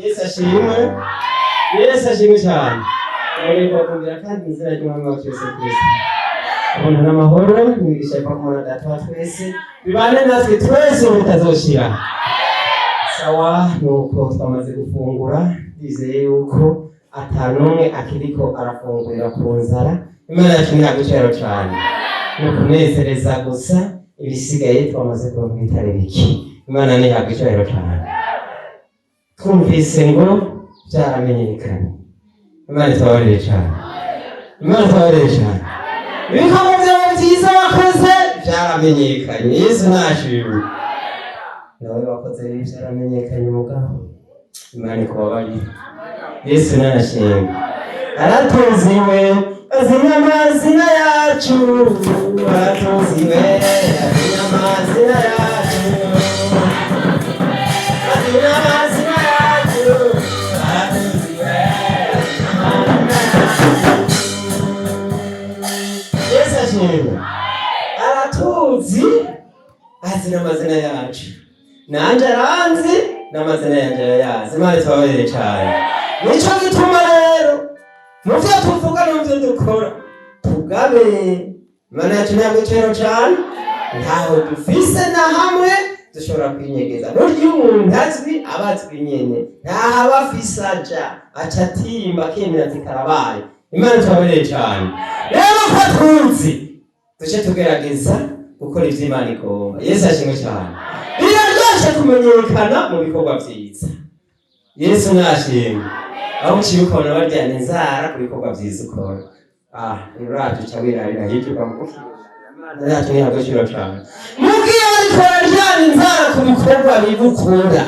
Yesu ashimwe. Yesu ashimwe cyane. Muri kubakundira kandi mu izina ry'Umwami wacu Yesu Kristo. Ubuntu n'amahoro n'imigisha biva ku Mana Data wa twese bibane natwe twese bitazoshira. Sawa, nuko twamaze gufungura, ndizeye yuko atanumwe akiriko arafungurira ku nzara. Imana yacu ni agaciro cyane. Ni ukunezereza gusa, ibisigaye twamaze kuronka ibitari bike. Imana ni agaciro cyane. Twumvise ngo byaramenyekanye. Imana itabarire cyane. Imana itabarire cyane. Ibikorwa byawe byiza wakoze byaramenyekanye. Yesu nashimwe. Nawe wakoze bibi byaramenyekanye mugabo. Imana ikubabarire. Yesu nashimwe. Aratuziwe, azi n'amazina yacu. Aratuziwe, azi n'amazina yacu. Azi n'amazina yacu. Aratuziwe, azi n'amazina yacu. Yesu ashimwe. Aratuzi, azi n'amazina yacu. Nanje aranzi, n'amazina yanje arayazi. Imana itubabarire cyane. Nico gituma rero mu vyo tuvuga no mu vyo dukora tugabe. Imana yacu ni agaciro cyane. Ntaho dufise na hamwe dushobora kwinyegeza. Burya iyo umuntu azwi aba azwi nyene, ntaho aba afise aja, aca atimba akemera ati karabaye. Imana itubabarire cyane. Rero ko tuzi, duce tugerageza gukora ivyo Imana igomba. Yesu ashimwe cyane. Biraryoshe kumenyekana mu bikorwa vyiza. Yesu nashimwe. Aho uciye ukabona baryana inzara ku bikorwa vyiza ukora, ah, uravye uca wirarira hirya ukavuga: Imana yacu ni agaciro cyane. Mubwiye bariko bararyana inzara ku bikorwa bibi ukora,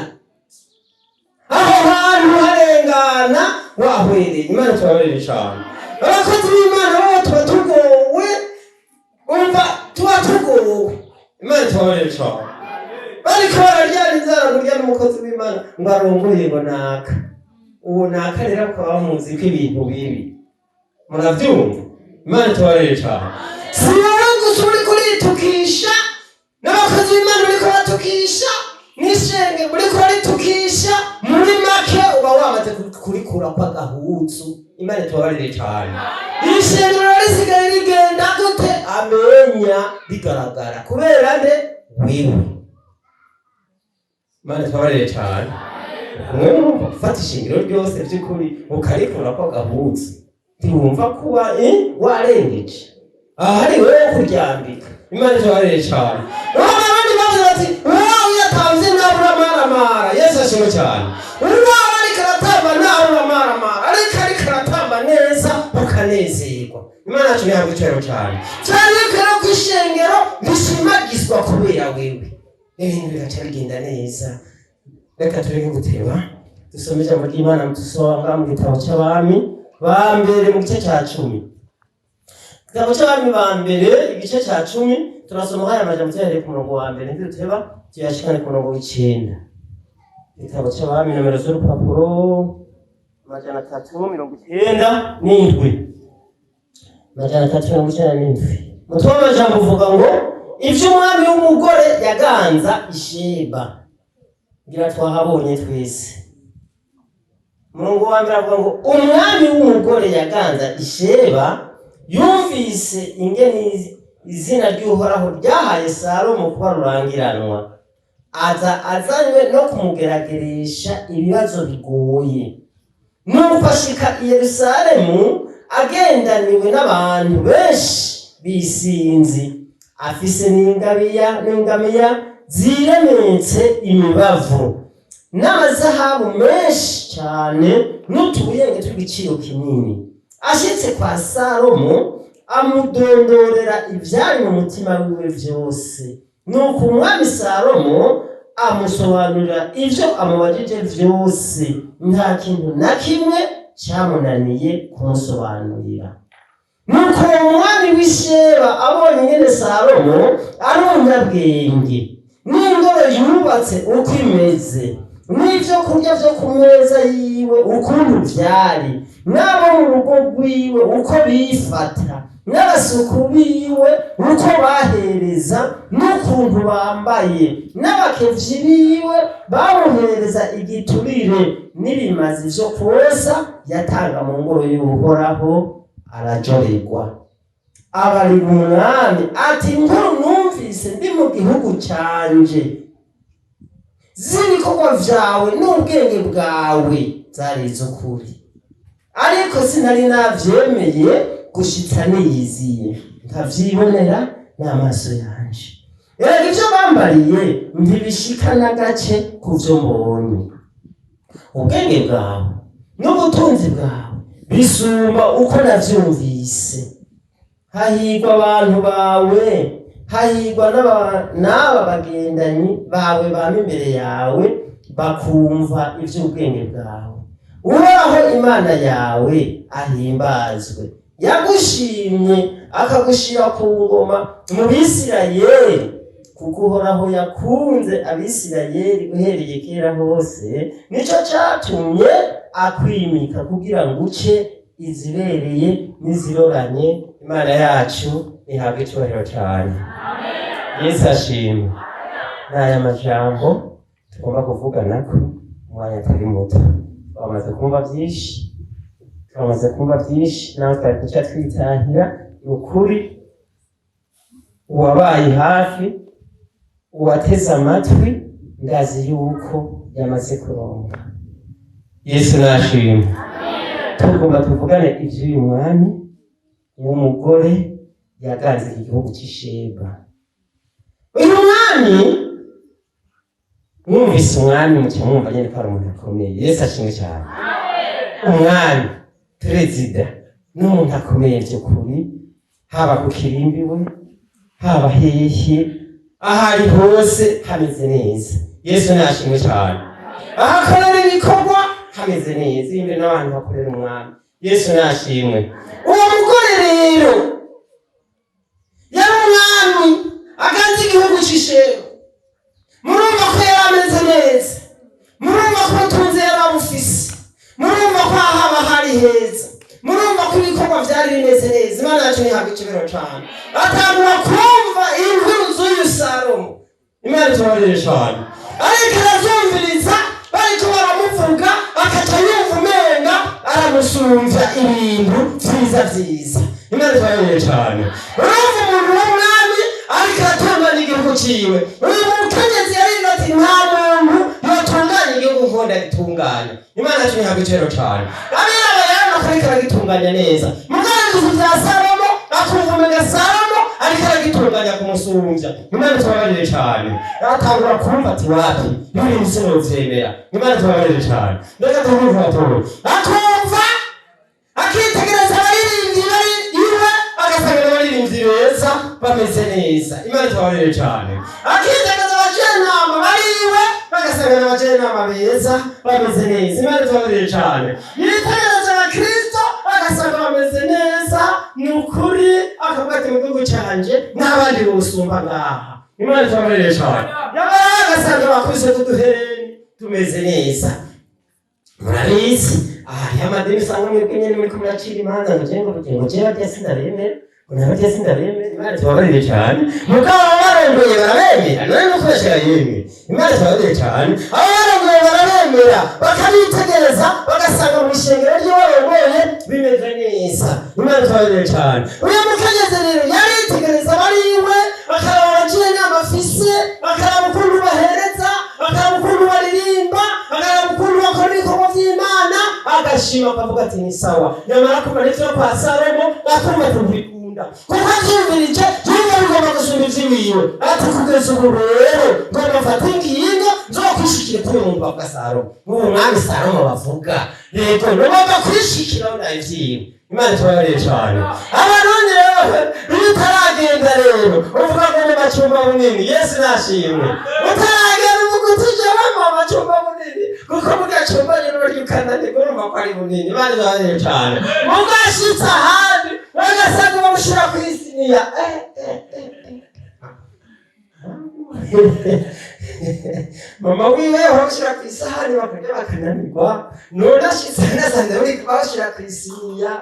aho hantu harengana wahwereye. Imana tubabarire cyane. Abakozi b'Imana bo tuba tugowe, umva, tuba tugowe. Imana tubabarire cyane. Bariko bararyana inzara kurya n'umukozi w'Imana ngo arongoye ngo naka, uwo naka rero bakaba bamuzi ko ibintu bibi. Muravyumva? Imana tubabarire cyane. Si wowe gusa uriko uritukisha, n'abakozi b'Imana uriko baratukisha, n'ishenge uriko uritukisha. Muri make uba wamaze kurikura kw'agahuzu. Imana tubabarire cyane. Iri shengero risigaye rigenda gute amenya rigaragara kubera nde? Wewe. Imana tubabarire cyane. Kumwe mwumva gufata ishingiro ryose by'ukuri ukarikura kw'agahuzu, ntiwumva kuba warengeje ahari wewe kuryambika? Imana tubabarire cyane. Urabona abandi bavuze bati: "Wowe yatanze nawe uramaramara." Yesu ashimwe cyane. Uwawe ariko aratamba nawe uramaramara, ariko aratamba neza ukanezerwa. Imana yacu ntihabwa icyubahiro cyane cyane. Rero ko ishengero rishimagizwa kubera wewe, ibintu bigaca bigenda neza. Reka tureke guteba, dusome ijambo ry'Imana. Dusanga mu gitabo cy'Abami ba Mbere mu gice cya 10. Igitabo cy'Abami ba Mbere, igice cya 10, turasoma haya majambo tuyahereye ku murongo wa mbere. Ntiduteba. Tuyashikane ku murongo w'icenda. Igitabo c'Abami, nomero z'urupapuro 397, 397. Umutwe w'amajambo uvuga ngo ivy'umwami w'umugore yaganza Isheba. Ngira twahabonye twese. Umurongo wa mbere avuga ngo umwami w'umugore yaganza Isheba yumvise ingene izina ry'Uhoraho ryahaye Salomo kuba rurangiranwa, aza azanywe no kumugerageresha ibibazo bigoye. Nuko ashika i Yerusalemu agendaniwe n'abantu benshi bisinzi, afise n'ingamiya ziremetse imibavu n'amazahabu menshi cyane n'utubuyenge tw'igiciro kinini. Ashitse kwa Salomo, amudondorera ivyari mu mutima wiwe vyose. Nuko umwami Salomo amusobanurira ivyo amubajije vyose, nta kintu na kimwe cyamunaniye kumusobanurira. Nuko uwo mwami w'Isheba abonye ingene Salomo ari umunyabwenge, n'ingoro yubatse uko imeze, n'ivyo kurya vyo ku meza yiwe ukuntu vyari, n'abo mu rugo rwiwe uko bifata, n'abasuku biwe uko bahereza n'ukuntu bambaye, n'abakevyi biwe bamuhereza igiturire, n'ibimazi vyo kwosa yatanga mu ngoro y'Uhoraho, arajorerwa. Abarira umwami ati: "Inkuru numvise ndi mu gihugu canje z'ibikorwa vyawe n'ubwenge bwawe zari iz'ukuri, ariko sinari navyemeye gushitsa niyiziye nkavyibonera n'amaso yanje. Erega ivyo bambariye ntibishika n'agace ku vyo mbonye. Ubwenge bwawe n'ubutunzi bwawe bisumba uko navyumvise. Hahirwa abantu bawe, hahirwa n'aba bagendanyi bawe bama imbere yawe bakumva ivy'ubwenge bwawe. Uhoraho Imana yawe ahimbazwe, yagushimye akagushira ku ngoma mu Bisirayeli, kuko Uhoraho yakunze Abisirayeli uhereye kera hose, nico catumye akwimika kugira ngo uce izibereye n'iziroranye." Imana yacu ihabwe icyubahiro cyane. Yesu ashimwe. N'aya majambo tugomba kuvuganako umwanya atari muto. Twamaze kumva byinshi, twamaze kumva byinshi, nawe twari kuca twitahira. Ni ukuri, uwabaye hafi, uwateze amatwi, ndazi yuko yamaze kuronka. Yesu nashimwe. Tugomba tuvugane ivy'uyu mwami w'umugore yaganze iki gihugu c'Isheba. Uyu mwami, mwumvise umwami muca mwumva nyene ko ari umuntu akomeye. Yesu ashimwe cyane. Umwami, perezida, n'umuntu akomeye vy'ukuri, haba ku kirimbi we, haba hehe, aho ari hose hameze neza. Yesu nashimwe cyane. Ahakorera ibikorwa hameze neza, imbere n'abantu bakorera umwami. Yesu nashimwe. Uwo mugore rero yari umwami aganze igihugu c'Isheba. Murumva ko yari ameze neza, murumva ko ubutunzi yari abufise, murumva ko ahaba hari heza, murumva ko ibikorwa vyari bimeze neza. Imana yacu ntihabwa icyubahiro cane. Atangura kumva inkuru z'uyu Salomo. Imana itubabarire cane. Ariko arazumviriza, bariko baramuvuga, akaca yumva umenga aramusumvya ibintu vyiza vyiza. Imana itubabarire cane. Urumva umuntu w'umwami ariko aratunganya igihugu ciwe. Uyu mukenyezi yarize ati: "Nta muntu yotunganya igihugu nko ndagitunganya." Imana yacu ntihabwa icubahiro cane. Abiraba yarabona ko ariko aragitunganya neza, mugabo ibintu vya Salomo akumva umenga Salomo ariko aragitunganya kumusumvya. Imana itubabarire cane. Atangura kumva ati: "Wapi, ibintu sinovyemera." Imana itubabarire cane. Reka tuvuge gatoya. Akumva, akitegereza abaririmbyi bari iwe, agasanga n'abaririmbyi beza bameze neza. Imana itubabarire cane. Akitegereza abajenama bari iwe, bagasanga n'abajenama beza bameze neza. Imana itubabarire cane. Yitegereza abakristo, bagasanga bameze neza. Ni ukuri, akavuga ati: "Mu gihugu canje n'abandi bosumba ngaha." Imana itabarire cyane. Yamara agasanga bakubise tuduhereni tumeze neza. Murabizi, hariho amadini usanga mwebwe nyene muriko muracira imanza ngo jewe ngo jewe barya sindabemera, ngo nabarya sindabemera. Imana tubabarire cane. Mugabo abarongoye barabemera, none nuko yemwe. Imana tubabarire cane. Abarongoye barabemera, bakabitegereza, bagasanga mu ishengero ry'abarongoye bimeze neza. Imana tubabarire cane. Uyu mukenyezi rero yaritegereza bariwe, bakaraba abagira inama afise, bakaraba ukuntu bahereza, bakaraba ukuntu baririmba, bakaraba ukuntu bakora ibikorwa vy'Imana, agashima akavuga ati ni sawa. Nyamara kumva n'ivyo kwa Salomo, akumva ntibikunda, kuko avyumvirije yumva bigomba gusumba ivy'iwiwe. Ati kugeza ubu rero ngomba mfate ingingo nzokwishikira kuri uyu muntu bavuga Salomo, ubu mwami Salomo bavuga, yego ngomba kwishikira nayo ivyiwe. Imana tubabarire cane. Abarundi rero iyo utaragenda rero uvuga ngo ni macumba bunini. Yesu nashimwe. Utaragenda uvuga uti jewe mama cumba bunini, kuko mugacumba nyine urya ukananirwa, urumva ko ari bunini. Imana ibabarire cane. Mugashitse ahandi bagasanga bamushira kw'isiniya. Mama wiwe bamushyira ku isahani bakarya bakananirwa, none ashitse nasanze bari bashyira ku isiniya.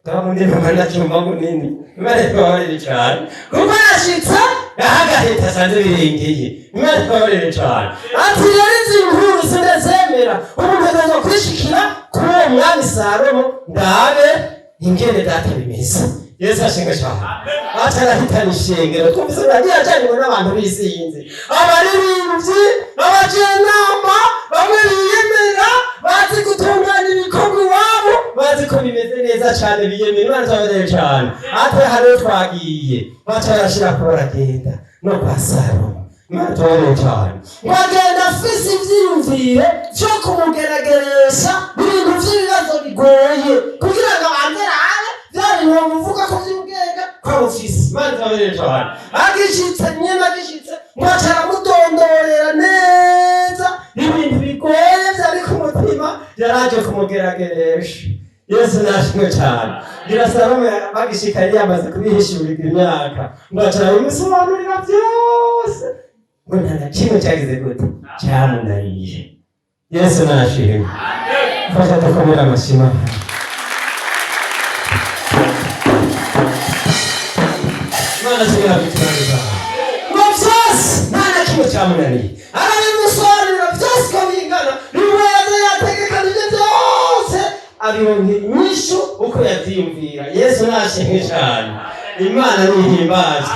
Bwa bundi mama nacumba bunini. Imana ibabarire cane, kuko yashitse ahagahita asanze birengeye. Imana ibabarire cane. Ati rero izi nkuru sindazemera, ubu ntegerezwa kwishikira kuri uwo mwami Salomo, ndabe ingene data bimeze. Yesu ashimwe cane. Aca arahitana ishengero. Twumvise yagiye ajanywe n'abantu bisinze, abaririmbyi, abajenama, bamwe biyemera bazi gutunganya ibikorwa iwabo, bazi ko bimeze neza cane, biyemera. Imana itabarere cane. Ate hariho twagiye, baca barashira ko baragenda no kwa Salomo. Imana itabarere cane. Bagenda afise ivyiyumviro vyo kumugerageresha ibintu vy'ibibazo bigoye, kugira ngo abanze arabe vya bintu bamuvuga ko vy'ubwenge ko abufise. Imana itabarere cane. Agishitse nyene, agishitse ngo aca aramudondorera neza ibintu bigoye vyari ku mutima, yaraje kumugerageresha. Yesu nashimwe cane. Ngira Salomo bagishika yari yamaze kubihishurirwa imyaka, ngo aca arabimusobanurira vyose, ngo nta na kimwe cyagize gute cyamunaniye. Yesu nashimwe. Fasha dukomere amashima. Imana ashimira kuturangiza ngo vyose nta na kimwe cyamunaniye, arabimusobanurira byose uko bingana. Nimweza yategekanije byose, abironka inyishu uko yavyiyumvira. Yesu nashimwe cane. Imana nihimbaze.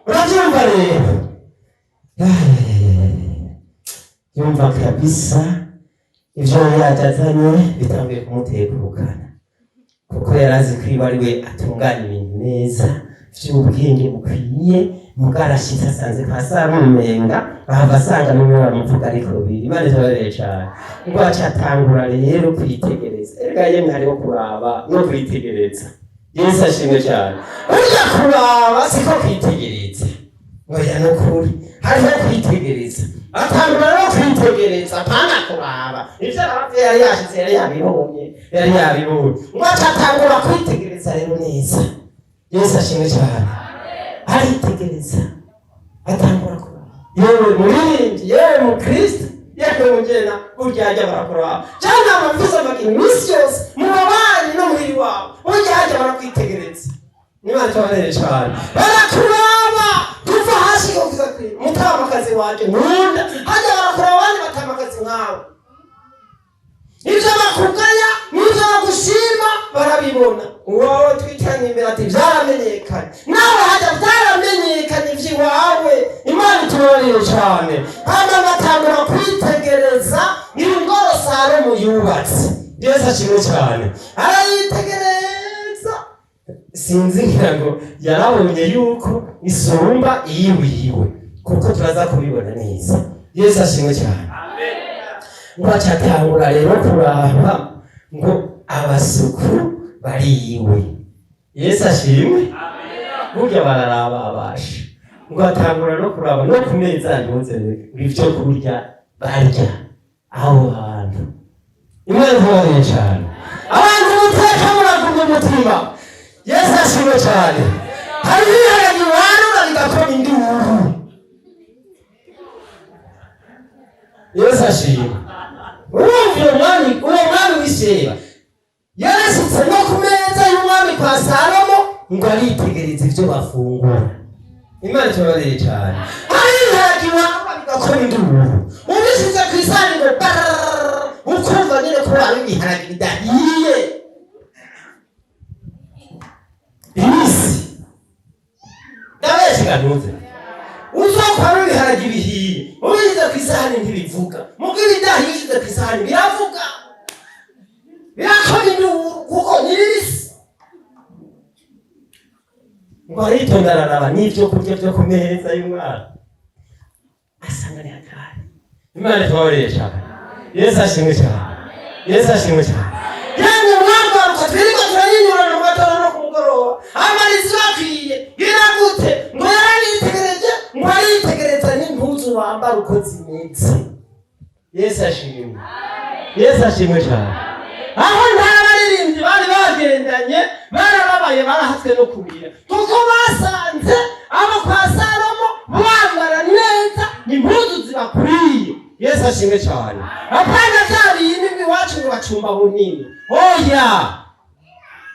Uravyumva rero, yumva kabisa ivyo yaje azanye bitanguye kumutekukana, kuko yari azi ko iwe ari we atunganya ibintu neza vy'ubwenge bukwiye. Mugabo arashitse asanze kwa Salomo umenga bahava asanga n'umwe bamuvuga ariko biri. Imana itabarere cane. Ngo aca atangura rero kwitegereza. Erega yemwe hariho kuraba no kwitegereza. Yesu ashimwe cane. Burya kuraba siko kwitegereza. Oya, nukuri hariho kwitegereza. Atangura rero kwitegereza, apana kuraba ivyo aravye. Yari yashitse, yari yabibonye, yari yabibonye. Ngo aca atangura kwitegereza rero neza. Yesu ashimwe cane. Aritegereza, atangura kuraba. Yewe muririmbyi, yewe mukristo, yewe mugena, burya hajya barakuraba. Cyangwa ntabwo amakintu iminsi yose mu babanyi no muhiri wawe, burya hajya barakwitegereza. Imana itabarere cane. Barakuraba kuva hasi kugeza kuri mutamakazi wanje nkunda. Hajya barakuraba abandi batamakazi nkawe, ivyo bakugaya n'ivyo bagushima barabibona. Uwawe twicaranye imbere ati vyaramenyekanye, nawe hajya vyaramenyekanye ivy'iwawe. Imana itubabarire cane. Hama batangura kwitegereza ingoro Salomo yubatse. Yesu ashimwe cane. Arayitegereza, sinzi ngira ngo yarabonye yuko isumba iyiwiwe, kuko turaza kubibona neza. Yesu ashimwe cyane. Ngo acatangura rero kuraba ngo abasuku bariwe. Yesu ashimwe. Burya bararaba abasha. Ngo atangura no kuraba no ku meza yunze ngo ivyo kurya barya aho hantu. Imana itabareye cane. Abantu muteka muragumya umutima. Yesu ashimwe cane. Hari ibiharage warura. bigakoma induru. Yesu ashimwe. Urumva uwo mwami, uwo mwami w'Isheba yarashyitse no ku meza y'umwami kwa Salomo ngo aritegereze ibyo bafungura. Imana itubabarire cyane. Hari ibiharage iwabo bigakora induru, ubishyize ku isahani ngo barararara, ukumva nyine ko waba ibiharage bidahiye bibisi. Ndabeshya ntuze uzokwara ibiharage bihiye ubishyize ku isahani ntibivuga, muko ibidahiye ushyize ku isahani biravuga, birakora induru kuko ni bibisi. Ngo aritonda araraba n'ibyo kurya byo ku meza y'umwana asanga ni hatari. Imana itubabarire cyane. Yesu ashimwe cyane. Yesu ashimwe cyane. Yemwe mwagaruka twirirwa turayinyurana mu gatondo no ku mugoroba, amarizi bakwiye biragute. Ngo yararitegereje, ngo aritegereza n'impuzu bambara uko zimeze. Yesu ashimwe. Yesu ashimwe cyane. Aho nta baririmbyi bari bagendanye barababaye, barahatswe no kurira, kuko basanze abo kwa Salomo bambara neza impuzu zibakwiye. Yesu ashimwe cyane. Apana bya bindi iwacu ngo bacumba bunini. Oya,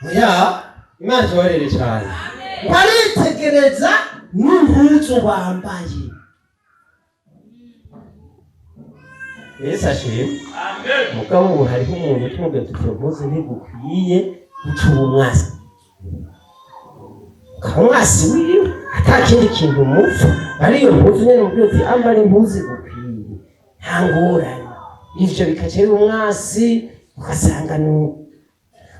oya, Imana itubabarire cyane. Ngo aritegereza n'impuzu bambaye. Yesu ashimwe. Mugabo ubu hariho umuntu tumubwira tuti iyo mpuzu ntigukwiye, uca umwasi, ukaba umwasi wiwe ata kindi kintu mupfa, ariyo mpuzu nyene. Mubwira uti ambara impuzu igukwiye, nta ngorane. Ivyo bikaca biba umwasi, ugasanga ni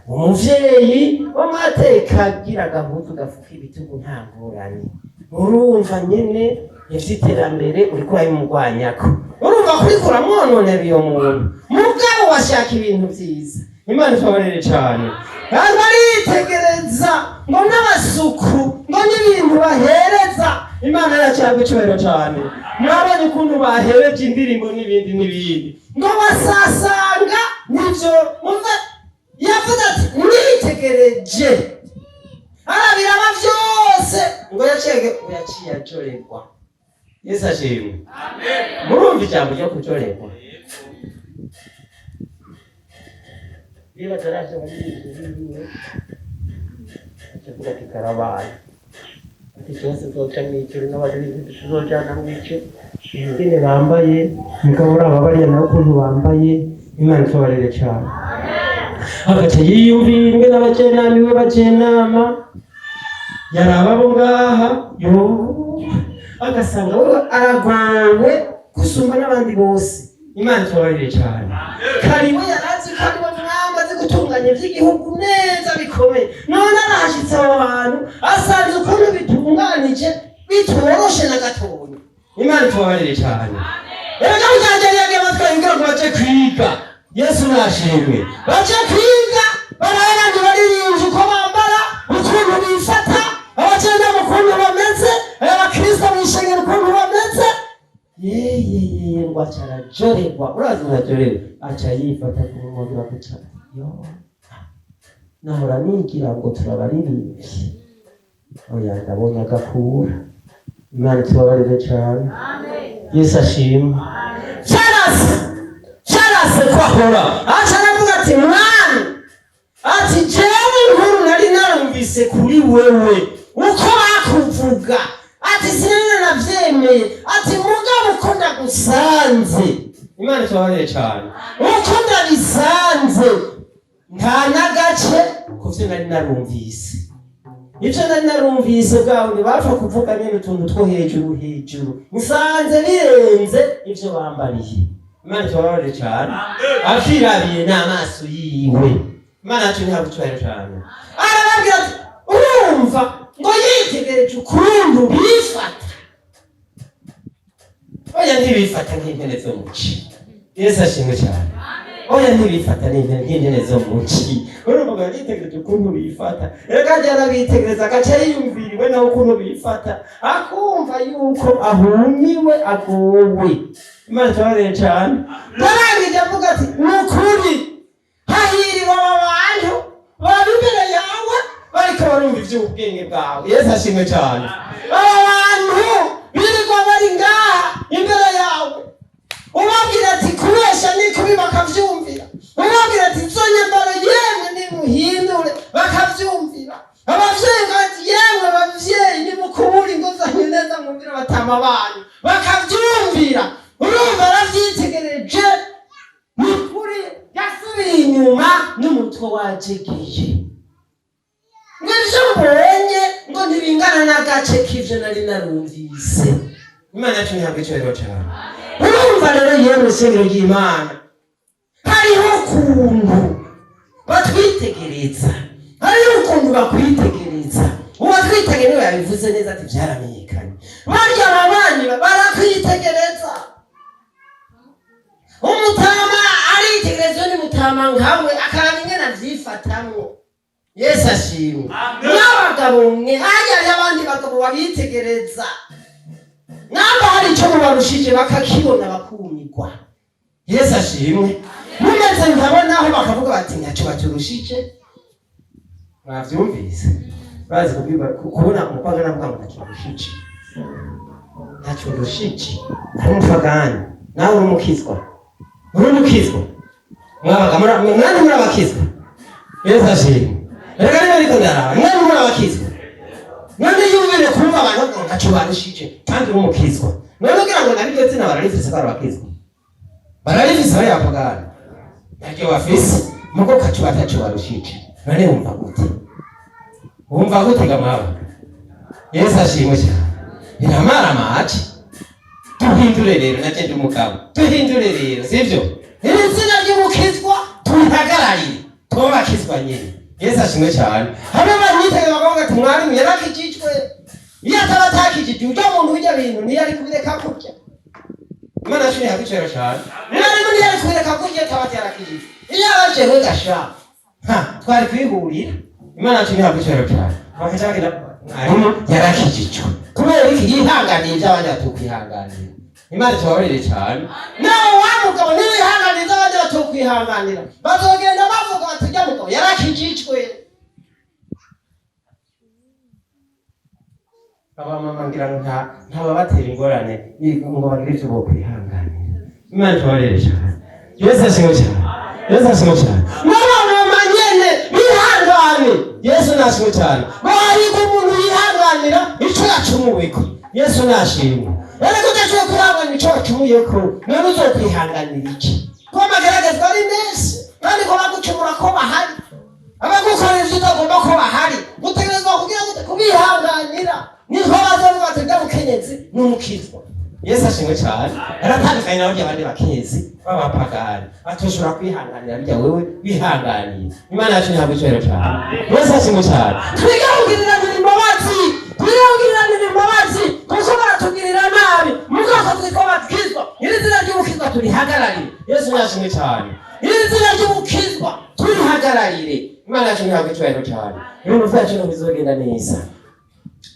umuvyeyi w'amateka agira agahuzu gafuka ibitugu, nta ngorane. Urumva nyene ivy'iterambere uriko urabimugwanyako, urumva kuriko uramwononera iyo muntu, mugabo washaka ibintu vyiza. Imana itubabarire cane. Kandi aritegereza ngo n'abasuku ngo n'ibintu bahereza. Imana yacu ihabwe icubahiro cane. Mwabonye ukuntu bahereje indirimbo n'ibindi n'ibindi, ngo basasanga nivyo. Umva, yavuze ati nitegereje, arabiraba byose, ngo yaciye ngo yaciye ajorerwa. Yesu ashimwe. Murumva ijambo ryo kujorerwa? Niba ataraje muri biwe, acavuga ati karabaye, ati cyose nzoca mw'ijuru n'abaririmbyi tuzojana mw'ijuru, ingene bambaye. Mugabo uraba bariya nabo ukuntu bambaye. Imana itubabarire cyane. Agaca yiyumvira ingene abajenama iwe bajenama, yaraba abo ngaha yo, agasanga we aragowe gusumba n'abandi bose. Imana itubabarire cyane. Kariwe yarazi ko ari we mwami azi gutunganya iby'igihugu neza bikomeye, none arahashyitse abo bantu asanze ukuntu bitunganije bitoroshe na gatoya. Imana itubabarire cyane. Erega mujyajya yagiye abatwaye kugira ngo baje kwiga. Yesu nashimwe. Baje kwiga barabe abandi baririmbyi uko bambara, ukuntu bifata, abagenda ukuntu bameze, abakristo mw'ishengero ukuntu bameze. Yeyeye, ngo aca arajorerwa. Urazi arajorerwa, aca yifata ku munwa guca yo nahora nigira ngo turabaririmbyi. Oya, ndabonye agakura. Imana itubabarire cyane. Yesu ashimwe. Cyarase, cyarase ko ahora aca aravuga ati mwami, ati jewe inkuru nari narumvise kuri wewe uko bakuvuga, ati sinari naravyemeye, ati mugabo uko ndagusanze. Imana itubabarire cyane. Uko ndabisanze nta n'agace ku vyo nari narumvise. Ibyo nari narumvise bwawe ntibapfa kuvuga nyine utuntu two hejuru hejuru, nsanze birenze ibyo bambariye. Imana itubabarire cyane. Avyirabiye n'amaso yiwe. Imana yacu ntihabwa icyubahiro cyane. Arababwira ati urumva, ngo yitegereje ukuntu bifata. Oya, ntibifata nk'impene zo mu ci. Yesu ashimwe cyane. Oya, ntibifata nk'impene zo mu ci. Urumva ngo yitegereje ukuntu bifata. Reka ajya arabitegereza, agaca yiyumviriwe nawe ukuntu bifata, akumva yuko ahumiwe, agowe. Imana itubabarire cyane. Yarangije avuga ati ni ukuri hahiriwe aba bantu baba imbere yawe. Bariko barumva ivy'ubwenge bwawe. Yesu ashimwe cyane. Aba bantu birirwa bari ngaha imbere yawe, ubabwira ati kubesha ni kubi, bakavyumvira. Ubabwira ati izo nyambaro yemwe nimuhindure, bakavyumvira. Abavyeyi bati yemwe bavyeyi, nimukubura ingo zanyu neza, mwumvira batama banyu, bakavyumvira. Urumva aravyitegereje, ni ukuri yasubiye inyuma n'umutwe wajegeye, ngo ivyo mbonye ngo ntibingana n'agace k'ivyo nari narumvise. Imana yacu ntihabwa icyubahiro cyane. Urumva rero, yewe shengero ry'Imana, hariho ukuntu batwitegereza, hariho ukuntu bakwitegereza. Uwatwitegereza niwe yabivuze neza ati byaramenyekanye. Barya ababanyi barakwitegereza. Umutama aritegereza, undi mutama nkawe, akaraba ingene avyifatamwo. Yesu ashimwe. Mw'abagabo mwe, hajya hariho abandi bagabo babitegereza, namba hari icyo mubarushije bakakibona, bakumirwa. Yesu ashimwe. Mumeze nkabonaho, bakavuga bati ntacyo baturushije. Mwavyumvise? Bazi kubwirwa kubona umupagani avuga ngo ntacyo ndushije, ntacyo ndushije, ari umupagani. Nawe uri umukizwa, uri umukizwa. Mwabaga mwani muri abakizwa. Yesu ashimwe. Reka niba ariko ndaraba, mwani muri abakizwa. None yumvire kumva abantu bavuga ngo ntacyo barushije kandi uri umukizwa. None ugira ngo nabiryo zina bararifise ko ari abakizwa? Bararifise bari abapagani? Naryo bafise mugo kacu bataco barushije. None wumva gute? Wumva gute ga mwaba? Yesu ashimwe cyane. Biramara amaci. Duhindure rero, nacyo ndi umugabo, duhindure rero, sivyo? Iri zina ry'ubukizwa turihagararire, tube abakizwa nyine. Yesu ashimwe cyane. Hamwe banyitege bakavuga ati mwarimu yarakijijwe. Iyo ataba atakijijwe, ujya muntu bijya bintu ntiyari kubireka kurya. Imana yacu ntiyakwicera cyane. Mwarimu ntiyari kubireka kurya ataba yarakijijwe. Iyo aba jewe gasha, ha twari kwihurira. Imana yacu ntiyakwicera cyane. Bakaca bagenda, mwarimu yarakijijwe. Kubera iki? Yihanganiye ibyo abandi batukwihanganira. Imana itubabarire cyane. Nawe wa mugabo, niwihanganira ibyo abandi batukwihanganira, bazogenda bavuga bati ujya mugabo yarakijijwe. Abamama ngira ngo ntababatera ingorane ngo bagire ibyo bokwihanganira. Imana itubabarire cyane. Yesu ashimwe cyane. Yesu ashimwe cyane. N'abamama nyene bihangane. Yesu nashimwe cyane. Bahariga umuntu yihanganira ico yacumuweko. Yesu nashimwe. Ariko udashoboye kwihanganira ico wacumuyeko, none uzokwihanganira iki? Ko amageragezwa ari menshi, kandi ko bagucumura ko bahari, abagukorera ivyo utagomba ko bahari, utegerezwa kugira gute? Kubihanganira. Niho bazovuga bati urya mukenyezi ni umukizwa. Yesu ashimwe cyane. Aratandukanye na barya bandi bakenyezi b'abapagani batoshobora kwihanganira birya wewe wihanganiye. Imana yacu ntihabwa icyubahiro cyane. Yesu ashimwe cyane. Twige kugiriranira imbabazi, twige kugiriranira imbabazi, kuko baratugirira nabi. Mu bwoko twitwa abakizwa, iri zina ry'ubukizwa turihagararire. Yesu nashimwe cyane. Iri zina ry'ubukizwa turihagararire. Imana yacu ntihabwa icyubahiro cyane. Ibintu byacu ntibizogenda neza.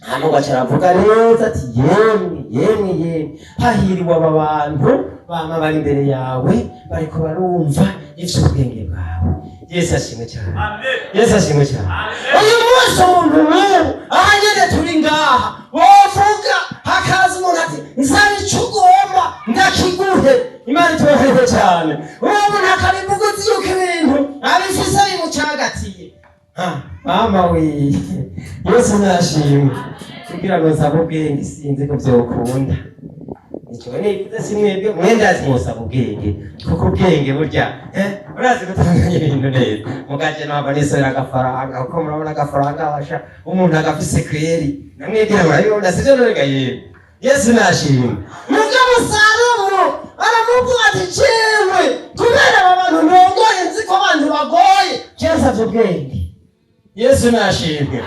Hano gaca aravuga neza ati yemwe, yemwe, yemwe, hahiriwe aba bantu bama bari imbere yawe, bariko barumva ivy'ubwenge bwawe. Yesu ashimwe cyane. Yesu ashimwe cyane. Uyu munsi umuntu nk'ubu aha nyene turi ngaha, wovuga hakaza umuntu ati nsaba ico ugomba ndakiguhe. Imana itubabarire cyane. Uwo muntu akabivuga uzi yuko ibintu abifise bimucagatiye. Ha, mama we, Yesu nashimwe. Kugira ngo nsabe ubwenge sinzi ko vyokunda. Ico nivuze si mwebwe, mwe ndazi mwosaba ubwenge, kuko ubwenge burya urazi gutunganya ibintu neza. Mugaje ntabwo nisabira agafaranga, kuko murabona agafaranga basha umuntu agafise kweri, namwebwe murabibona, sivyo? None ga yewe, Yesu nashimwe. Mugabo Salomo aramubwira ati jewe kubera aba bantu ndongoye nzi ko abantu bagoye, jewe nsavye ubwenge. Yesu nashimwe.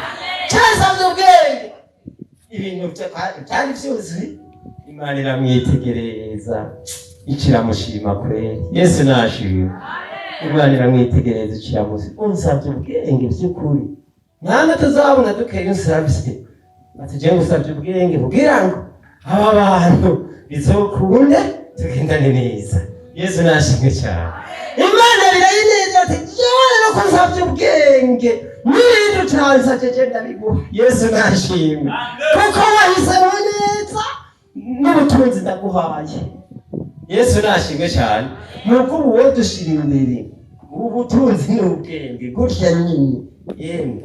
Jewe nsavye ubwenge. Ibintu byari vyuzuye. Imana iramwitegereza ikiramushima kweri. Yesu nashimwe. Imana iramwitegereza ikiramushima. Unsavye ubwenge by'ukuri, nta tuzabona dukeye unsavye. Ati jewe ngusavye ubwenge kugira ngo aba bantu bizokunde tugendane neza. Yesu nashimwe cyane. Imana birayineza ati jewe rero ko usabye ubwenge, n'ibindi utansabye je ndabiguha. Yesu nashimwe, kuko wahisemo neza, n'ubutunzi ndaguhaye. Yesu nashimwe cyane. Nuko ubu wowe dushira imbere ubutunzi n'ubwenge gutya nyine, yemwe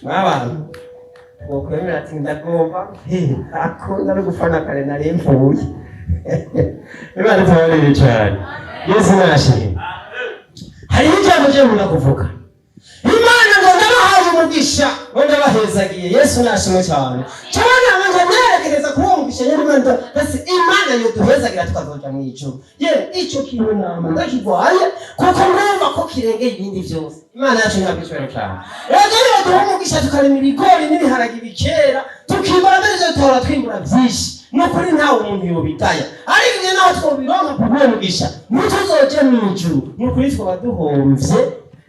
mw'abantu, wokwemera ati ndagomba akunda no gufana kare nari mvuye. Imana itubabarire cyane. Yesu nashimwe. Hariho ijambo ryo nkunda kuvuga: Imana ngo ndabahaye umugisha, ngo ndabahezagiye. Yesu nashimwe cyane cyane. Ngo nerekereza kuri uwo mugisha nyine Imana, basi Imana yoduhezagira tukazoja mu ijuru. Ye, ico kintu nama ndakigwaye, kuko numva ko kirengeye ibindi byose. Imana yacu ntabwo icyubahiro cyane. Rero niba duha umugisha tukarima ibigori n'ibiharage bikera, tukimbura mbere ivyo dutora, twimbura byinshi, nukuri ntawe umuntu yobigaya. Ariko igihe naho twobironka kubw'uwo mugisha, ntituzoje mu ijuru, nukuri twaba duhomvye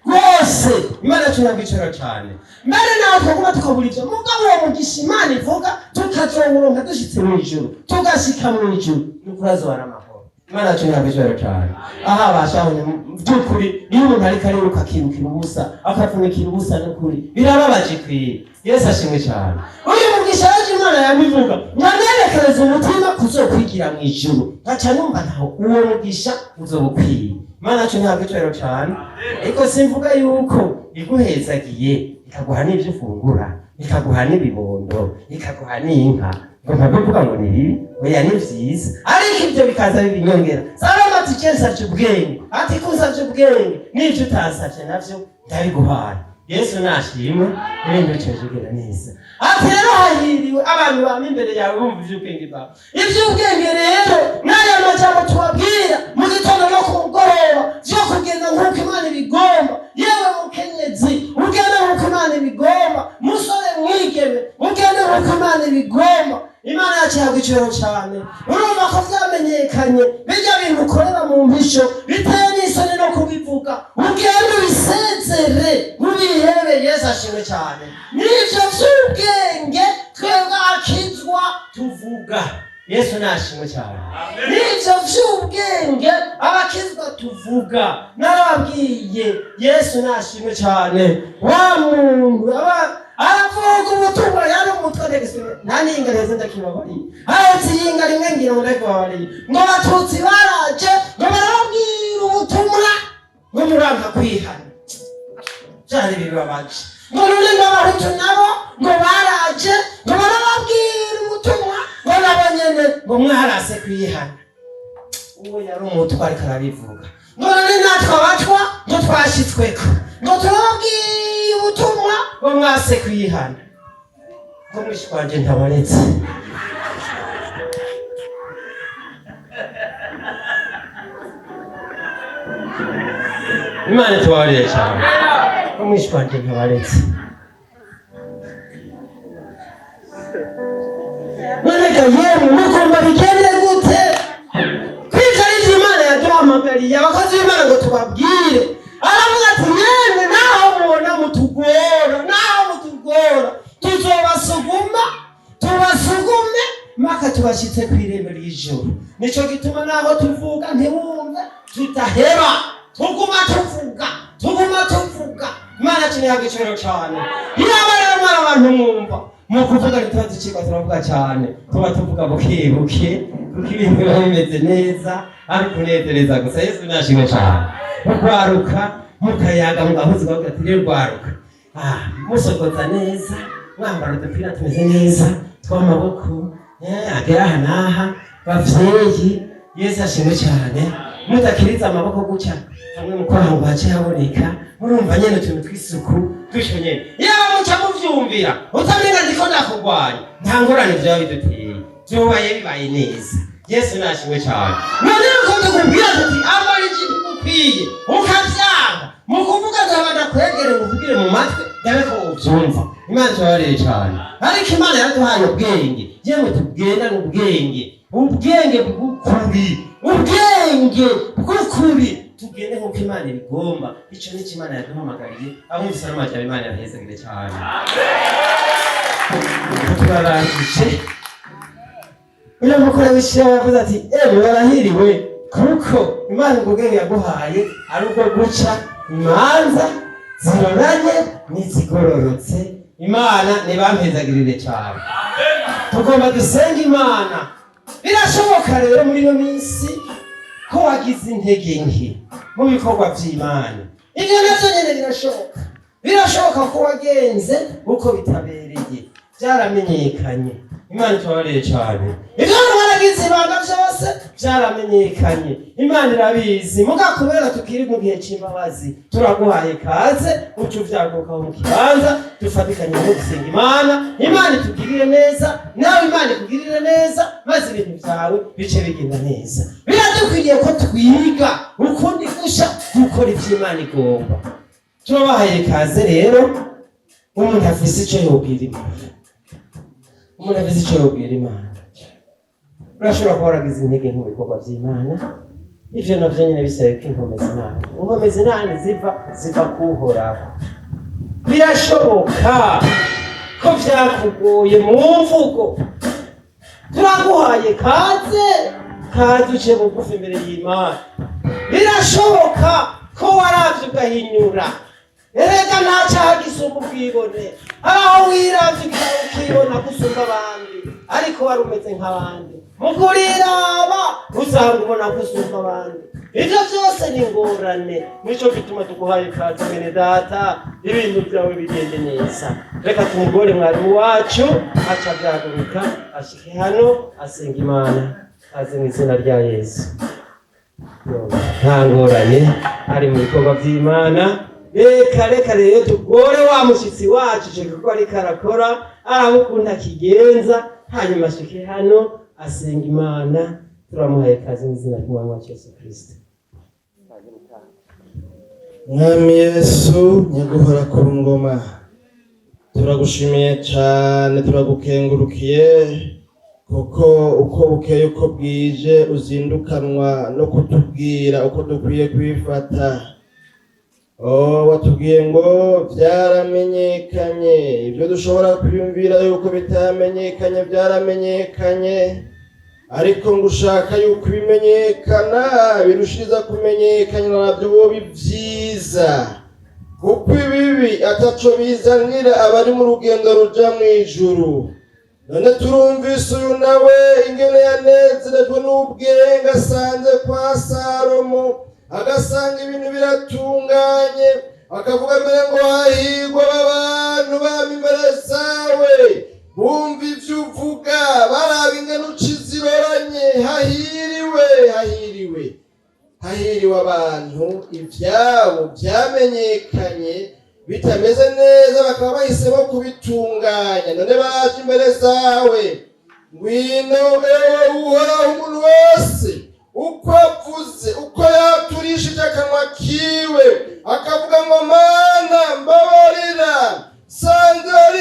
rwose. Imana yacu ntabwo icyubahiro cyane. Mbere naho twaguma tukabura ivyo, mugabo uwo mugisha Imana ivuga tukazowuronka dushitse mu ijuru, tugashika mu ijuru, nukuri azoba ari amahoro. Imana yacu ntabwo icyubahiro cyane. Aha bashabonye by'ukuri, iyo umuntu ariko ariruka akirukira ubusa, akavunikira ubusa, n'ukuri birababaje kwiye. Yesu ashimwe cyane. Uyu mugisha yaje Imana yamivuga, nkanerekereza umutima kuzokwigira mu ijuru, nkaca numva ntaho uwo mugisha uzoba ukwiye. Imana yacu ntabwo icyubahiro cyane. Ariko simvuga yuko iguhezagiye ikaguha n'ibyo ufungura, ikaguha n'ibibondo, ikaguha n'inka, ngo ntabwo ngo ni bibi. Oya, ni vyiza, ariko ibyo bikaza bibinyongera. Salomo ati: "Je nsavye ubwenge." Ati: "Ko unsavye ubwenge, n'ivyo utansavye navyo ndabiguhaye." Yesu nashimwe. Ibintu bicaye bigenda neza. Ati: "Rero hahiriwe abantu bama imbere yawe bumva ivy'ubwenge bwawe." Ivy'ubwenge rero n'aya majambo tubabwira mu gitondo no ku mugoroba vyo kugenda nk'uko Imana ibigomba. Yewe mukenyezi, ugende nk'uko Imana ibigomba. Musore, mwigeme, ugende nk'uko Imana ibigomba. Imana yacu ihabwa icyubahiro cyane. Urumva ko vyamenyekanye, bijya bintu ukorera mu mpisho biteye n'isoni no kubivuga, ugende ubisezere, ubihebe. Yesu ashimwe cyane. Nivyo vy'ubwenge twebwe akizwa tuvuga. Yesu nashimwe cyane. Nivyo vy'ubwenge abakizwa tuvuga, narababwiye. Yesu nashimwe cyane. Wa muntu aba aravuga ubutumwa yari umutwe ntegeswe, nta n'iyinga neza ndakibabariye, ahetse iyinga rimwe ngira ngo ndakibabariye, ngo Abatutsi baraje, ngo barababwira ubutumwa, ngo muranka kwihana, byari bibabaje. Ngo none ngo Abahutu nabo ngo baraje, ngo barababwira ubutumwa, ngo nabo nyene ngo mwarase kwihana. Uwo yari umutwe ariko arabivuga. Ngo none natwe Abatwa ngo twashitsweko, ngo turababwiye ubutumwa, ngo mwase kwihana, ngo mwishi wanje ntabaretse. Imana itubabarire cyane. Ngo mwishi wanje ntabaretse. None ga yemwe, mugomba bigende gute? Kwica ari ivyo Imana yaduhamagariye abakozi b'Imana ngo tubabwire. Aravuga ati: "Yemwe, naho mubona mutugora, naho mutugora, tuzobasuguma, tubasugume mpaka tubashitse kw'irembo ry'ijuru." Nico gituma naho tuvuga ntiwumve, tutaheba, tuguma tuvuga, tuguma tuvuga. Imana yacu ntihabwa icubahiro cane. Iyaba rero mwari abantu mwumva mu kuvuga, ntituba ducikwa turavuga cyane, tuba tuvuga buke buke, kuko ibintu biba bimeze neza, ari kunezereza gusa. Yesu nashimwe cyane. Mugwaruka, mukayaga, mugahuza, ukavuga ati: "Rero rwaruka, musokoza neza, mwambara udupira tumeze neza tw'amaboko agera aha n'aha." Bavyeyi, Yesu ashimwe cyane. Mudakiriza amaboko gutya hamwe mu kwaha ngo hace haboneka, murumva nyene utuntu tw'isuku dutyo nyene. Yaba muca muvyumvira, utamenga ndiko ndakugwanya, nta ngorane vyoba biduteye, vyobaye bibaye neza. Yesu nashimwe cyane. None uko tukubwira tuti ambara ijipo igukwiye, ukavyanga, mu kuvuga nzaba ndakwegere ngo uvugire mu matwi ndabe ko uvyumva. Imana tubabarire cyane. Ariko Imana yaraduhaye ubwenge. Yemwe, tugendane ubwenge, ubwenge bw'ukuri, ubwenge bw'ukuri, tugende nk'uko Imana ibigomba. Ico nico Imana yaduhamagariye. Abumvise n'amajambo, Imana yabahezagire cyane. Turarangije. Uyu mukore w'ishyirahamwe yavuze ati: "Ewe, barahiriwe, kuko Imana ubwo bwenge yaguhaye ari ubwo guca imanza." Ziroranye n'izigororotse. Imana nibampezagirire cyane. Tugomba dusenga Imana. Birashoboka rero muri iyo minsi ko wagize intege nke mu bikorwa by'Imana. Ibyo nabyo nyine birashoboka. Birashoboka ko wagenze uko bitabereye, byaramenyekanye. Imana itubabarire cyane. Ibyo abantu baragize ibanga byose byaramenyekanye, Imana irabizi. Muga kubera tukiri mu gihe c'imbabazi, turaguhaye kaze, uca uvyagukaho mu kibanza, dufatikanye no gusenga Imana. Imana itugirire neza, nawe Imana ikugirire neza, maze ibintu vyawe bice bigenda neza. Biradukwiriye ko twiga ukundi gusha gukora ivyo Imana igomba. Turabahaye kaze rero. Umuntu afise ico yobwira Imana, umuntu afise ico yobwira Imana. Urashobora kuba waragize intege mu bikorwa vy'Imana. Ivyo navyo nyene bisaba ko inkomezi Imana, inkomezi nani ziva kuhoraho. Birashoboka ko vyakugoye mu mvugo. Turaguhaye kaze, kaze uce bugufi imbere y'Imana. Birashoboka ko waravye ugahinyura. Erega nta cyaha gisumba ubwibone. Hari aho wiravye ukibona gusumba abandi, ariko wari umeze nk'abandi. Mu kuriraba usanga ubona gusumba abandi. Ivyo vyose ni ingorane. Nico gituma tuguhaye ikaze, mwene data, ibintu vyawe bigende neza. Reka tumugore mwarimu wacu aca vyaguruka ashike hano asenga Imana. Aze mu izina rya Yesu. Nta ngorane, ari mu bikorwa vy'Imana. Reka reka rero tugore wa mushyitsi wacu ico gikorwa ariko arakora, araba akigenza, hanyuma ashike hano asenga Imana. Turamuhaye kaze mu izina ry'Umwami wacu Yesu Kristo. Mwami Yesu, nyaguhora ku ngoma, turagushimiye cyane, turagukengurukiye, kuko uko bukeye uko bwije uzindukanwa no kutubwira uko dukwiye kwifata. Oh, watubwiye ngo byaramenyekanye. Ibyo dushobora kwiyumvira yuko bitamenyekanye byaramenyekanye, ariko ngo ushaka yuko ibimenyekana birushiriza kumenyekana, nabyo boba ibyiza, kuko ibibi ataco bizanira abari mu rugendo ruja mu ijuru. None turumvise uyu nawe ingene yanezerejwe n'ubwenge asanze kwa Salomo, agasanga ibintu biratunganye, akavuga mbere ngo hahirwa aba bantu bama imbere zawe, bumva ivyo uvuga, baraba ingene uca iziroranye. Hahiriwe, hahiriwe, hahiriwe abantu ivyabo vyamenyekanye bitameze neza, bakaba bahisemo kubitunganya, none baje imbere zawe. Ngwino ewe Uhoraho, umuntu wese uko avuze, uko yaturishije akanwa kiwe, akavuga ngo Mana mbabarira, sanze hari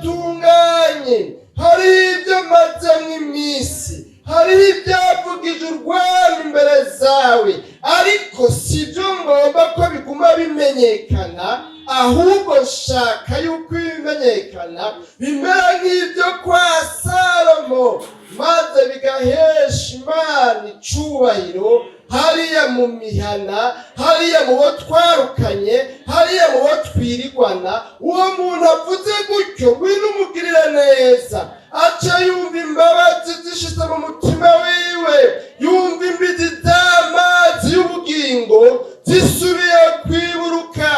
ibidatunganye, hari ibyo mazemwo iminsi, hari ibyavugije urwamo imbere zawe, ariko si byo ngomba ko biguma bimenyekana, ahubwo nshaka yuko ibimenyekana bimera nk'ibyo kwa Salomo, maze bigahesha Imana icubahiro hariya mu mihana, hariya mu bo twarukanye, hariya mu bo twirigwana. Uwo muntu avuze gutyo, ngwino umugirire neza, aca yumva imbabazi zishitse mu mutima wiwe, yumva imbizi z'amazi y'ubugingo zisubiye kwiburuka,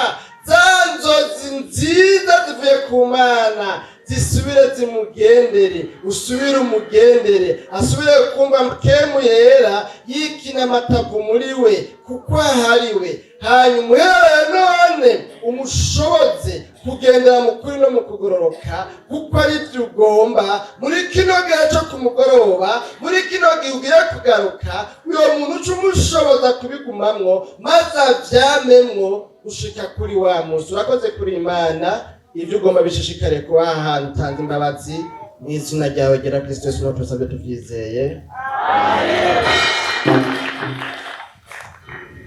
za nzozi nziza zivuye ku Mana zisubire zimugendere, usubire umugendere, asubire kumva kemu yera yikina amatavu muri we, kuko ahariwe. Hanyuma uhereye none umushoboze kugendera mu kuri no mu kugororoka, kuko ari byo ugomba muri kino gihe cyo ku mugoroba, muri kino gihe ugiye kugaruka. Uyo muntu uca umushoboza kubigumamwo, maze avyamemwo gushika kuri wa munsi. Urakoze kuri Imana. Ibyo ugomba bishishikare kuba ahantu utanze imbabazi. Mu izina ryawe gera Kristo Yesu, no tusabye tuvyizeye.